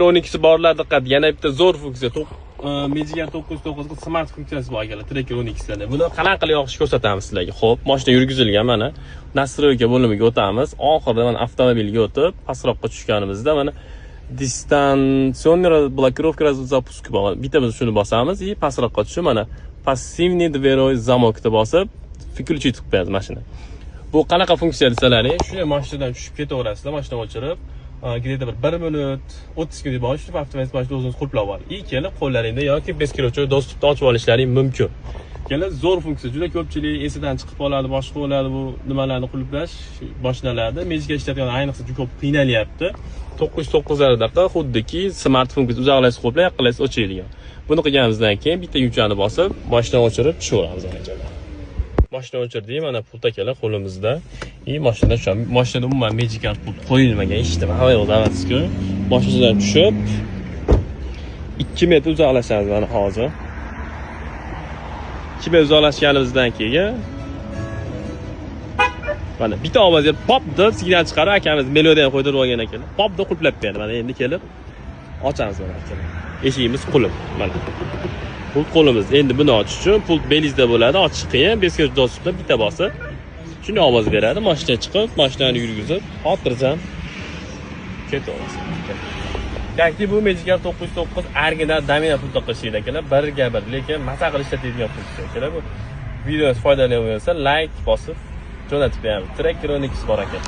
12si borlar, diqqat, yana bitta zo'r funksiya. Magicar 909 smart funksiyasi bor, akalar, Tracker 12sida. Buni qanaqa qilib yoqish ko'rsatamiz sizlarga. Xo'p, mashina yurgizilgan mana. Настройка bo'limiga o'tamiz. Oxirida mana avtomobilga o'tib, pastroqqa tushganimizda mana дистанционный блокировка запуск bor. Bitta biz shuni bosamiz и pastroqqa tushib mana пассивный дверной замок ni bosib, включить qilib qo'yamiz mashina. Bu qanaqa funksiya desalaring, shunday mashinadan tushib ketaverasizlar, mashina o'chirib, где-то bir 1 minut 30 sekund bor, shu avtomatik mashina o'zini qulflab oladi. И kelib qo'llaringda yoki бесключевой доступ da ochib olishlaring mumkin. Kelib zo'r funksiya, juda ko'pchilik esidan chiqib qoladi, boshqa bo'ladi bu nimalarni qulflash mashinalarda. Magicar ishlatgan ayniqsa juda ko'p qiynalyapti. 909lardaqa xuddiki smart funksiya, uzoqlashib qulflab, yaqinlashib o'chiradigan. Buni qilganimizdan keyin bitta yumchani bosib, mashina o'chirib tushaveramiz akalar. Mashina o'chirdik, mana pult, akalar, qo'limizda. И mashina tushamiz. Mashinada umuman Magicar pult qo'yilmagan, hech nima, hamma yoq заводской. Mashinadan tushib 2 metr uzoqlashamiz mana hozir. 2 metr uzoqlashganimizdan keyin mana bitta ovoz pop deb signal chiqarib, akamiz melodiya ham qo'ydirib olgan ekan. Pop deb qulflab berdi. Mana endi kelib ochamiz mana, akalar. Eshigimiz qulf mana. Pult qo'limiz. Endi buni ochish uchun pult belingizda bo'ladi, ochish qiyin. Бесключевой доступ da bitta bosib, shunday ovoz beradi. Mashina chiqib, mashinani yurgizib, xotirjam ketaverasiz. Yoki bu Magicar 909 original domina pultda qilishinglar, akalar, birga bir, lekin maza qilib ishlatadigan pult, akalar bu. Video foydali bo'lsa, like bosib jo'natib beramiz. Tracker 12 bor, aka.